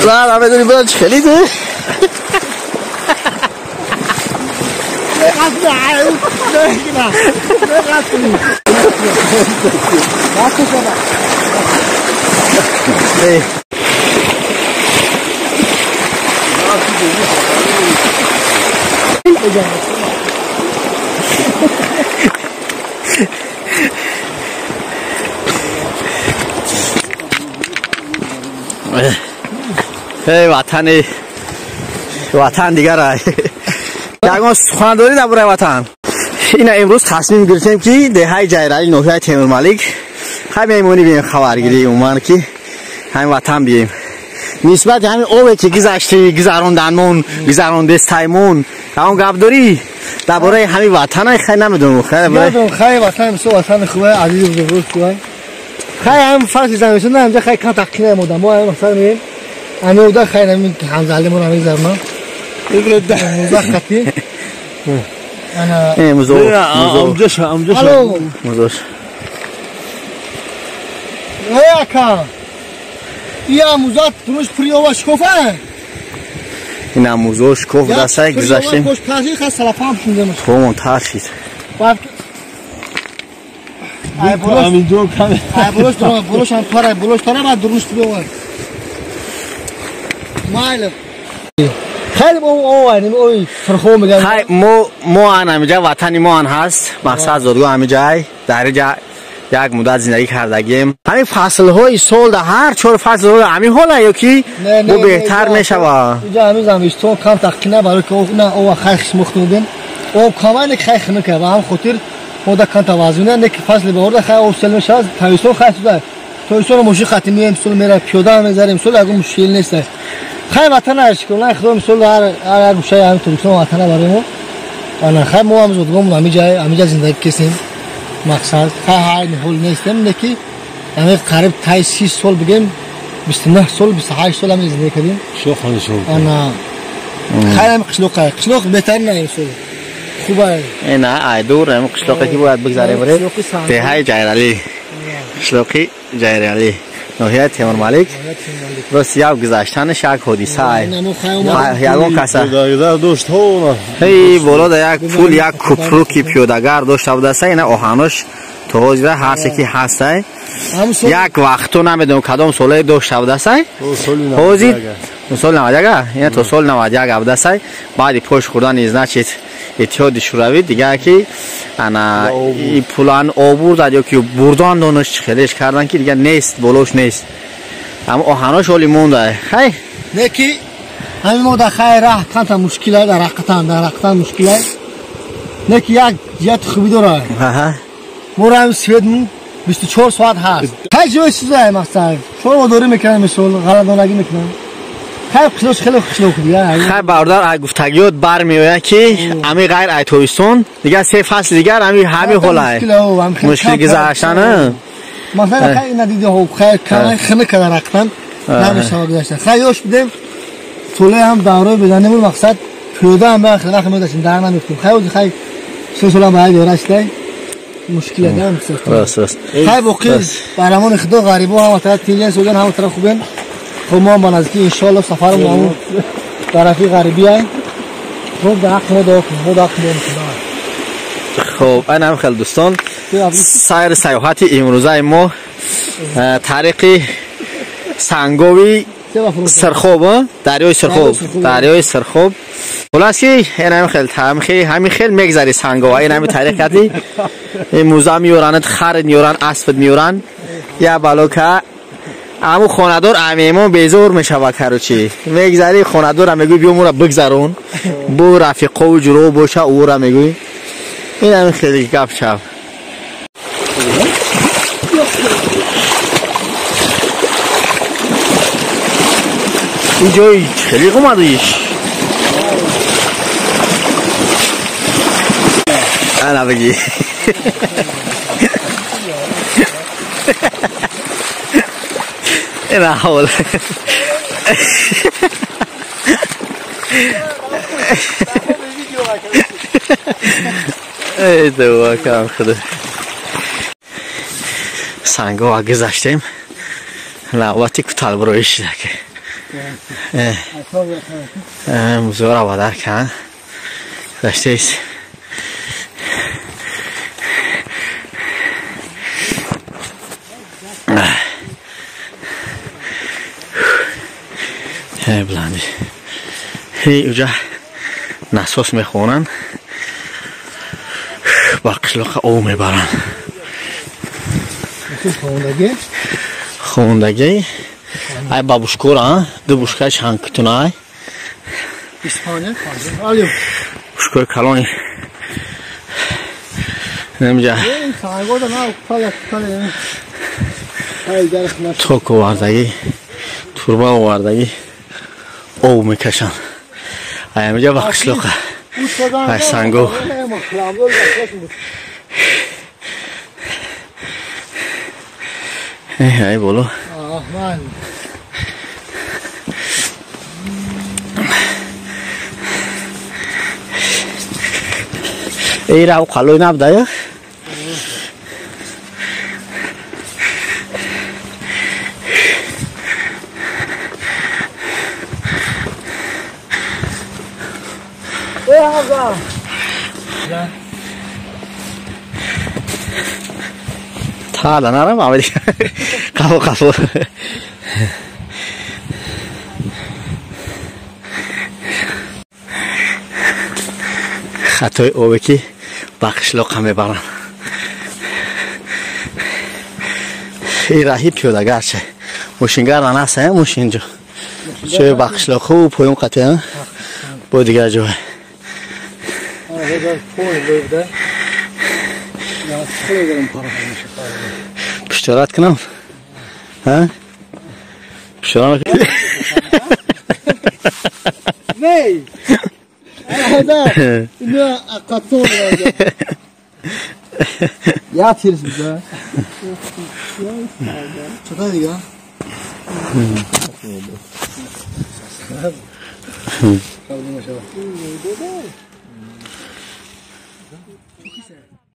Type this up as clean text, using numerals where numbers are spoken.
لا بدونی برای چی خیلی ده ای وطن وطن دیگر یگان سخن داری درباره وطن. اینا امروز تصمیم گرفتیم که دههای جایرالی نوحه تیمور مالک همین میمونی بیم خبرگیری اومد که همین وطن بیم. نسبت همین اوه که گذشته گذراندنمون گذراندستایمون همون گپ داری درباره همین وطن خیلی نمیدونم. خیلی خیلی وطن مثل وطن خوبه عزیز بزرگ خوبه. خیلی هم فرض زمستون نه اینجا خیلی کم تقینه مودم ما هم مثلا میگیم همه اودا خیلی همین همزله مون همین زمان موزه خطی انا موزه امجش امجش موزه ای اکا یا موزه دروش پریوا شکوفه این موزه شکوف دسته گذاشتیم خوش تاثیر خاص سلفام شوندم تو تاثیر ای بروش بروش هم پره بروش تره بعد دروش پریوا مایل خیلی او او فرخو میگن. خیلی مو ان همینجا وطنی ما ان هست مقصد زادگاه همینجا در اینجا یک مدت زندگی کردگیم. همین فصل های سال در هر چهار فصل های همین حالا یکی بو بهتر میشه. اینجا هنوز زمستون کم تقینه برای که نه او خیلی خشمخت او کامل خیلی خنکه و هم خاطر ما در کم توازنه نه که فصل بهار خیلی او سل میشه تابستون خیلی سوده تابستون ماشین خطی میم سال میره پیاده میذاریم سال اگه مشکل نیست. خیلی وطن هرچی کنن خدا مثل هر گوشه هم ترکستان وطن برای ما. انا خیلی ما هم زودگام همینجا زندگی کسیم مقصد خیلی هر حال نیستم نکی همه قریب تای 30 سال بگیم 29 سال 28 سال هم زندگی کردیم. شو خانه شو. انا خیلی هم قشلوق قشلوق بهتر نه این سال خوبه. نه ای دور هم قشلوقی که باید بگذاریم بره دههای جایرالی قشلوقی جایرالی نوحه تیمور مالک راست یک گذشتنش یک حادثه یگان کسا هی بالا در یک پول یک کپروکی پیادهگر داشته بوده اینا آهناش تا حاضر هر که هسته یک وقتو نمیدونم کدام ساله داشته بوده حاضر سال 91 اینا تا سال 91 بوده. بعد پشت خوردن значит اتحاد شوروی دیگه که انا این پولان آورد یا که بردان دانش خیلیش کردن که دیگه نیست بولوش نیست اما آهناش حالی مونده. خی نه که همین ما در خیر راه کانتا مشکله در حقیقتا مشکله نه که یک جهت خوبی داره. ما را هم سویدمون 24 ساعت هست هر جای چیزای مثلا شما داری میکنن مثلا غلطانگی میکنن. خیلی قشلوق خیلی قشلوق دیگه. خیلی برادر ای گفتگیات برمیآید که امی غیر ای تابستون دیگه سه فصل دیگر امی همین حاله مشکل گذشتن مثلا خیلی ندیده ها خیلی کم خنک در رقتن نمیشه گذشته. خیلی یوش بدیم طوله هم دوره بزنیم مقصد پیاده هم به خیلی می‌داشتیم در نمیفتیم. خیلی خیلی سه سال هم باید رسیده مشکل دارم. راست راست خیلی واقعی برامون خدا غریبا هم طرف تیلین سودن هم طرف خوبن. خب ما هم نزدیکی انشالله سفر ما طرفی غربی های خب در حق ما دعا کنیم ما در حق خب این هم خیلی دوستان سیر سیاحت امروزه ما طریق سنگاوی سرخوب دریای سرخوب دریای سرخوب خلاص که این هم خیلی همین خیلی میگذری سنگاوی این همین طریقتی این موزه میورن خر میورن اسب میورن یا بلوکه امو خانه‌دار امیمون بیزور میشوه کروچی میگذری خانه‌دار میگوی بیا مو را بگذرون بو رفیقا و جلو باشه او را میگوی این همین خیلی گپ شب. این جای خیلی اومدیش انا بگی این حول ای دوا کم خدا سنگا گذاشتیم نوبتی کتال برویش که Музора бадар кан гаштест. Бланди. Уҷа насос мехонанд, ба қишлоқа об мебаранд. Хондагӣ ай бабушкора ду бушка чанд кутунай бушкои калони немҷа ток овардагӣ, турба овардагӣ, об мекашанд. Ай амҷа ба қишлоқа ай санго. Ай боло. Эй рав қалои набдая? Та нарам авали. Қафо қафо. Хатои обе ки ба қишлоқа мебаранд. Ин раҳи пиёдагарче. Мошингар нанаст, мошинҷо. Чои ба қишлоқу поён қатъ, бо дигар ҷой. Пишторат кунам? Пишторат кунам? Не! Я тирс буда. Чата дига?